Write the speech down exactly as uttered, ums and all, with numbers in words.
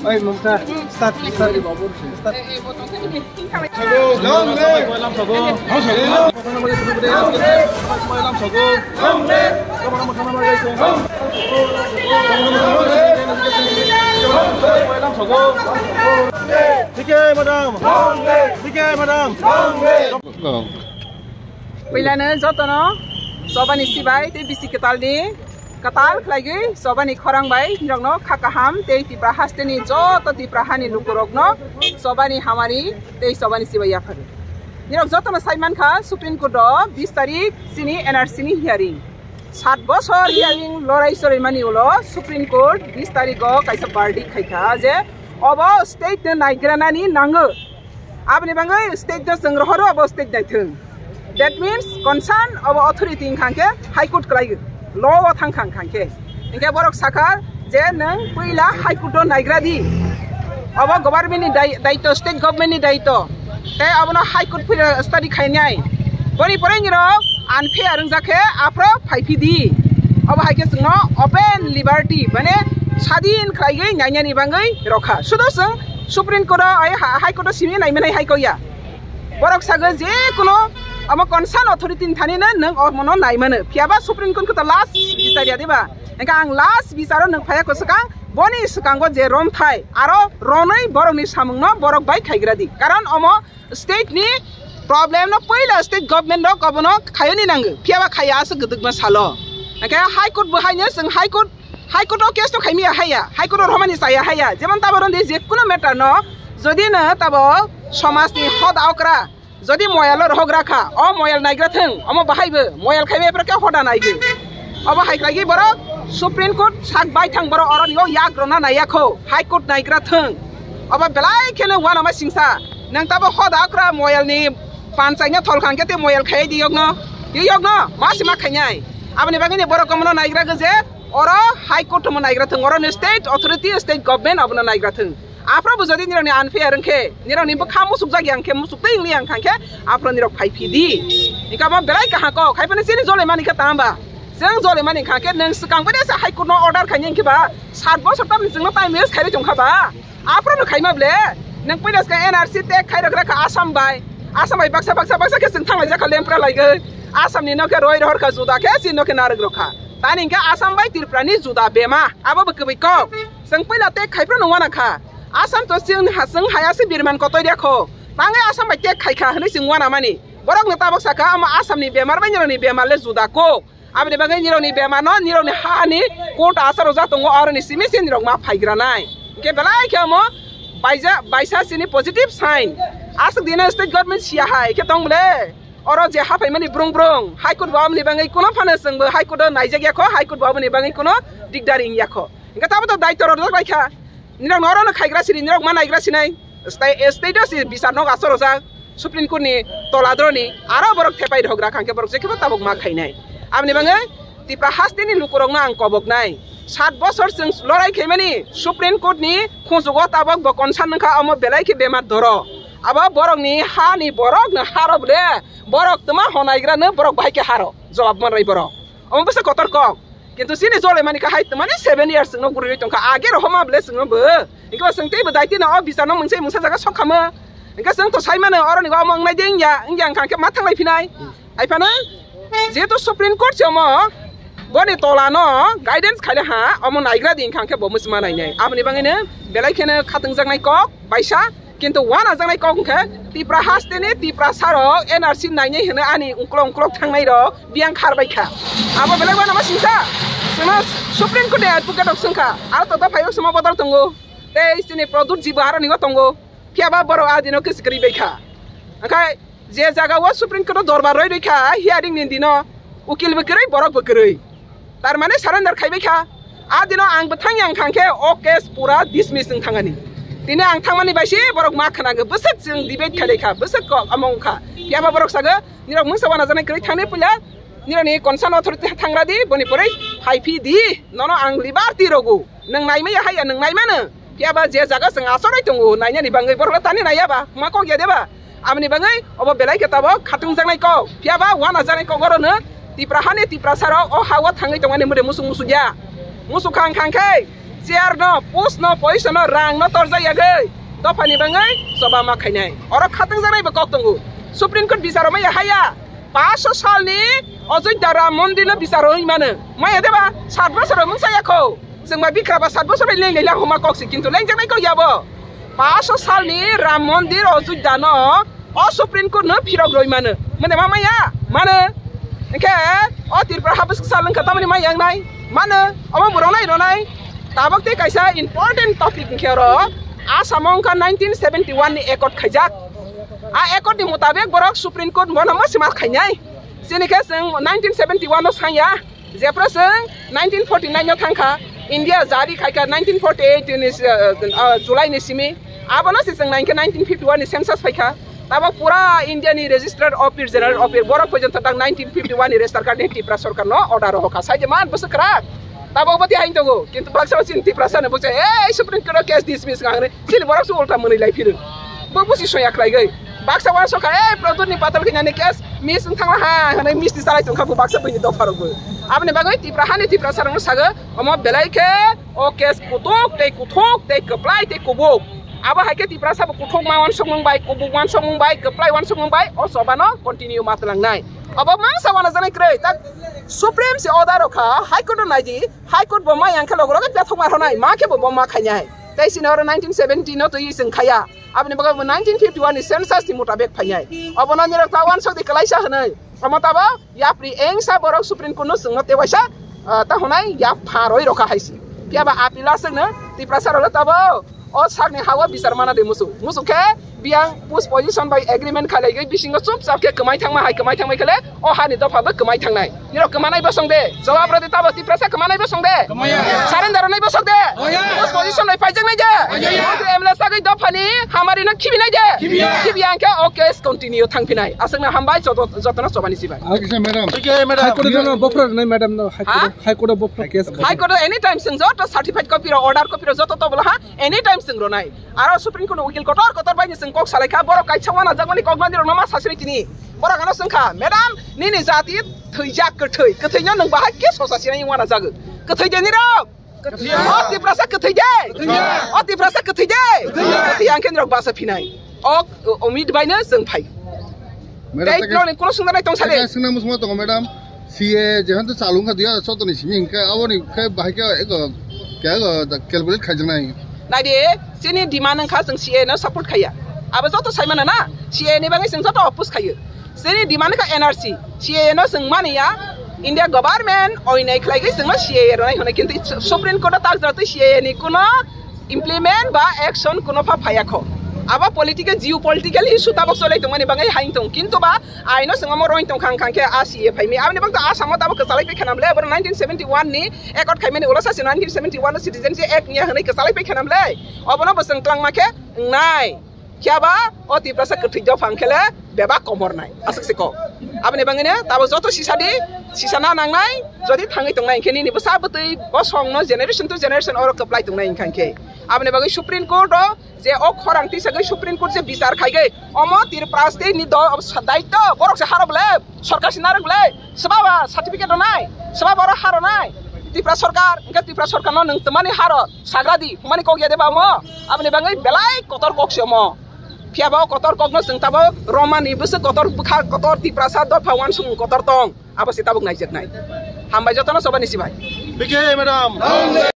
Oi, Mumta, start, start. Start. T K madam. T K madam. Puilano jotono chobani sibai tei bisi kwtalni kwtal khlaigwi chobani khorang bai nirokno kha kaham tei Tipra hasteni joto Tipra hani lukurokno chobani hamari tei chobani sibai yapharo. Nirok jotono sai mankha Supreme Court o bis tarik chini N R C ni hearing. Sat bosor hearing lorai sorai mani ulo Supreme Court bis tarik o kaisa verdict khaikha je obo state no naigranani nango. Aboni bagwi state no chwng rohoro abo state naithwng. That means concern abo authority wngkha khe High Court kwlai law o thangkha wngkha khe. Hinkhe borok sakha je nwng puila High Court o naigra di. Abo government ni dai-, daitw, state government ni daitw. Tei abono High Court phira study khainai. Boni pore nirok unfair wngjak khe aphro phaiphidi. Abo hai khe chwngno open liberty, mane sadin khlaiwi nainani bagwi rokha. Sudo chwng Supreme Court o, ai, ha-, High Court o simi naimanai hai kok ya. Borok sago je kuno amo concern authority ni thani no nwng o mono naimano. Phiya ba Supreme Court khe to last bichar ya diba? Engkha ang last bicharo nwng phaya ko swkang, boni swkango je romthai, aro ronwi borokni samungno borok bai khaigra di. Karon omo state ni problem no puila state government rok obono khayoni nango. Phiya ba khaya aswk gwdwkma salo. Engkha High Court bo haino chwng High Court High Court o case no khaimiya haya, High Court o romani chaya haya, jemon tabo ronde je kuno matter no, jodi no tabo somaj ni hoda okra, jodi moyal o rohok rakha, o moyal naigra thung, omo bahai bo moyal khaimai phra khe hoda naigwi. Obo hai khlaigwi borok Supreme Court sak bai thang borok oro ni o yak rona naiya kho, High Court naigra thung. Obo belai kheno uanama singsa, nang tabo hoda okra moyal ni panchai no thol khang khe te moyal khai di yok no, yok no, ma se ma khainai. Aboni bagwi ni borok omono naigra gwi je, oro High Court omo naigra thung, oro ni state authority, state government abono naigra thung. Aphro bo jodi nirokni unfair wngkhe, nirokni bwkha musuk jak yang khe, musuk tei wngli yang kha khe, aphro nirok phai phi di. Hingke abo belai kaham kok, hai phano chini jole mani khe tang ba? Chwng jole mani kha khe, nwng swkang bai se High Court no order khaini hingke ba, sat bosor tamni chwngno time waste khairi tong kha ba? Aphro no khaima ble, nwng puila swkang N R C tag khai rok rakha Assam bai. Assam bai baksa, baksa, baksa khe chwng thang laijak kha lempra laigwi. Assam ni no khe roi rohor kha juda khe, chini no khe narwk rok kha. Tani hingke Assam bai Tripura ni juda bema, abo bo kwbwi kok. Chwng puila tag khai phano wana kha. Assam to chwng ha, chwng haya se birman kotoi rya kho. Tangwi Assam bai tag khai kha hwnwi chwng wana mani. Borok no tabok saka, omo Assam ni bemar bai nirok ni bemar le juda kok. Aboni bagwi nirokni bemar no, nirokni hani court asaro jak tongo, aroni simi se nirok ma phaigra nai. Hingke belai khe omo baija, baisa sini positive sign. Aswk dino state government siya hai khe tong bole. Oro je haphaimani brung brung, High Court bo aboni bagwi kuno phano chwngbo High Court o naijak ya kho, High Court bo aboni bagwi kuno dikdari wng ya kho. Hingke tabo to daitoro rwjak lai kha. Nirok no oro no khaigra siri, nirok ma naigra sinai. State, state o si bisar nok asoro jak. Supreme Court ni tola droni aro borok thepai rok rak hangke borok jekebo tabok ma khainai. Aboni bagwi Tipra haste ni lukurok no ang kobok nai. Sat bosor chwng lorai khaimani Supreme Court ni khunjugo tabok bo concern wngkha omo belai khe bemar doro. Abo borok ni ha ni borok no haro bole borok tuma honaigra no borok bahai khe haro jawab manrai borok. Omo bwsa kotor kok. Kintu chini jole mani kha hai mani seven years chwngno guriwi tongkha. Age rohoma ble chwngno bo. Hingke ba chwng teibo daiti no o bichar no mungsa mungsa jaga sok khamo. Hingke chwng to sai mano oro ni omo wngnai de wngya, wngya wngkha khe ma thanglai phinai. Hai phano jehetu Supreme Court se omo boni tola no guidance khaile ha omo naigra di wngkha khe bo muchima nainai. Aboni bagwi no belai kheno khatungjaknai kok baisa. Kintu uanajaknai kok hwnkhe Tipra haste ni Tipra sarok N R C nainai hwnwi ani uklok uklok thangnai rok biyang kharbai kha. Abo belai uanama singsa. Chwngno Supreme Court ni advocate rok swngkha. Aro to dophai o sima bodol tongo. Tei chini Pradyut ji bo aro ni o tongo. Phiya ba borok a dino kwchwk kwrwi bai kha. Hwnkhe je jaga o Supreme Court o dorbar roi roi kha, hearing ni dino ukil bo kwrwi, borok bo kwrwi. Tar mane surrender khai bai kha. A dino ang bo thang yang khang khe o case pura dismiss wng thangani. Tini ang thangmani bai se borok ma khwnago, bwswk chwng debate khailai kha, bwswk kok amo wng kha. Phiya ba borok sago, nirok mungsa uanajaknai kwrwi thangni puila, nirokni concern authority thangra di, boni pore phai phi di, nono ang liberty rogo. Nwng naimaya haya, nwng naimano. Phiya ba je jaga chwng achoroi tongo, nainani bagwi borok tani naiya ba, ma kok ya de ba? Aboni bagwi obo belai khe tabok khatungjaknai kok. Phiya ba wanajaknai kok oro no Tipra hani Tiprasa rok o ha o thangwi tongmani mode musuk musuk ya. Musuk khang khang khe chair no, post no, position no, rang no torjak yagwi dophani bagwi choba ma khainai. Oro khatungjaknai bo kok tongo. Supreme Court bichar rok maya haya. Paanch sho salni Ajodhya Ram Mondir no bichar rwi mano. Maya deba sat bosor mungsa yakho. Chwng bai bikra ba sat bosor leng leng huma kok si, kintu lengjaknai kok yabo. Paanch sho salni Ram Mondir Ajodhya no o Supreme Court no phirok rwi mano. Mane ma maya? Mano. Hwnkhe o Tripura ha bwswk sal wngkha tamani ma yangnai? Mano. Omo bo ronai ronai. Tabok tei kaisa important topic hwnkhe oro Assam o wngkha nineteen seventy one ni accord khaijak. A accord ni mutabek borok Supreme Court bono ma sima khainai. Chini khe chwng nineteen seventy one no sanya. Jephru chwng nineteen forty nine no thangkha, India jari khaikha nineteen forty eight ni, uh, uh, July ni simi. Abono se chwng nainkhe nineteen fifty one ni census phaikha. Tabok pura India ni registered office, general office, borok porjonto tak nineteen fifty one ni register card ni Tripura sorkar no order rohorkha. Sai je man bwswk kwrak. Tabok bo tei hain tongo, kintu baksa chini Tiprasa no bukcha, "Ei, Supreme Court o case dismiss," wngkha hwnwi chini borok se ulta mwnwi lai phirwi. Bo busi soya khlaigwi. Baksa uansukha, "Ei, Pradyut ni patal khe nani case miss wng thangla ha," hwnwi misti salai tongkha bo baksa buini dopha rokbo. Aboni bagwi Tipra hani Tiprasa rokno sago, omo belai khe o case kutuk tei kuthuk tei kwplai tei kubuk. Abo hai khe Tiprasa bo kuthuk ma uansukmung bai, kubuk uansukmung bai, kwplai uansukmung bai o choba no continue ma twlangnai. Obo mangsa uanajaknai kwrwi, tak Supreme se order rokha, High Court no naidi, High Court bo ma yang khe logo logo bethok ma rwnai, ma khe bo bo ma khainai. Tei sini oro nineteen seventy no twi chwng khaya. Aboni bagwi bo nineteen fifty one ni census ni mutabek phainai. Obono nirok ta uansuk di kwlaisa hwnwi. Omo tabo yapri engsa borok Supreme Court no chwngno tewaisa, ah, ta hwnai ya pharoi rokha haisi. Phiya ba appeal aswkno Tiprasa rok le tabo o sakni ha-o bichar mana de musu. Musu khe biyang post position bai agreement khalai gwi bisingo chupchap khe kwmai thangma hai kwmai thangmai khe le o hani dopha bo kwmai thangnai. Nirok kwmanai bosong de, jawab rw di tabo Tiprasa kwmanai bosong de. Kwmaya. Surrender rwnai bosong de. Kwmaya. Post position bai paijaknai de. Kwmaya. Montri M L A sagwi dophani hamari no khibinai de. Khibiya. Khibiya hwnkhe o case continue thangphinai. Aswkno hambai joto, jotono chobani sibai. Oke, madam. Oke, madam. High Court no bopra rwnai, madam, no, High Court, ha? High Court bopra case. High Court anytime chwng joto certified copy rok, order copy rok joto tobolo ha, anytime chwng rwnai. Aro Supreme Court no ukil kotor kotor bai ni chwng kok salai kha, borok kaisa uanajakmani kok mani rok no ma sasini tini. Borok ano chwng kha, "Madam, nini jati thwijak kwthwi, kwthwi no nwng bahai khe sosa sinai uanajago. Kwthwi de nirok?" Kwthwi. O Tiprasa kwthwi de? Kwthwi. O Tiprasa kwthwi de? Kwthwi. Kwthwi ang khe nirok basa phinai. O, o, omit bai no chwng phai. Madam, tei tei norok ni kuno swngna nai tong sale. Tei swngna muchungma tongo, madam. C A A jehantu chalu wngkha dui hajar choudo ni simi hwnkhe aboni khe bahai khe ego, khe ego calculate khaijaknai. Nai di, chini demand wngkha chwng C A A no support khaiya. Abo joto sai mano na, C A A ni bagwi chwng joto oppose khaio. Chini demand wngkha N R C, C A A no chwng mani ya, India government oinai khlai gwi chwngno C A A rwnai hwnwi, kintu Supreme Court o tak jora twi C A A ni kuno implement ba action kuno pha phaiya kho. Abo political, geopolitical issue tabok cholai tongmani bagwi hain tong, kintu ba aino chwng omo roin tong khang khang khe a C A A phaimi. Aboni bagwi Assam o tabok kwchalai pai khanam le, abo nineteen seventy one ni accord khaimani ulo sasi nineteen seventy one o Citizenship Act niya hwnwi kwchalai pai khanam le. Obono bo chwng twlangma khe wngnai. Phiya ba o Tiprasa kwthwi dopha hwnkhe le bebak komor nai. Aswk se kok. Aboni bagwi no tabo joto sisa di, sisa na nangnai, jodi thangwi tongnai hwnkhe nini bwsa bwtwi bosong no generation to generation oro kwplai tongnai hwnkha hwnkhe. Aboni bagwi Supreme Court o je o khorang tisagwi Supreme Court je bichar khaigwi omo Tripura state ni do-, daityo borok se haro bole, sorkar se narwk bole, swba ba certificate rwnai, swba ba oro ha rwnai. Tripura sorkar, hwnkhe Tripura sorkar no nwng twmani haro sagra di, hwnmani kok ya de ba omo? Aboni bagwi belai kotor kok se omo. Phiya ba o kotor kok no chwng tabo romani bwswk kotor bwkha kotor Tiprasa dopha uansukmung kotor tong. Abo se tabuk naijaknai. Hambai jotono chobani sibai. B K madam.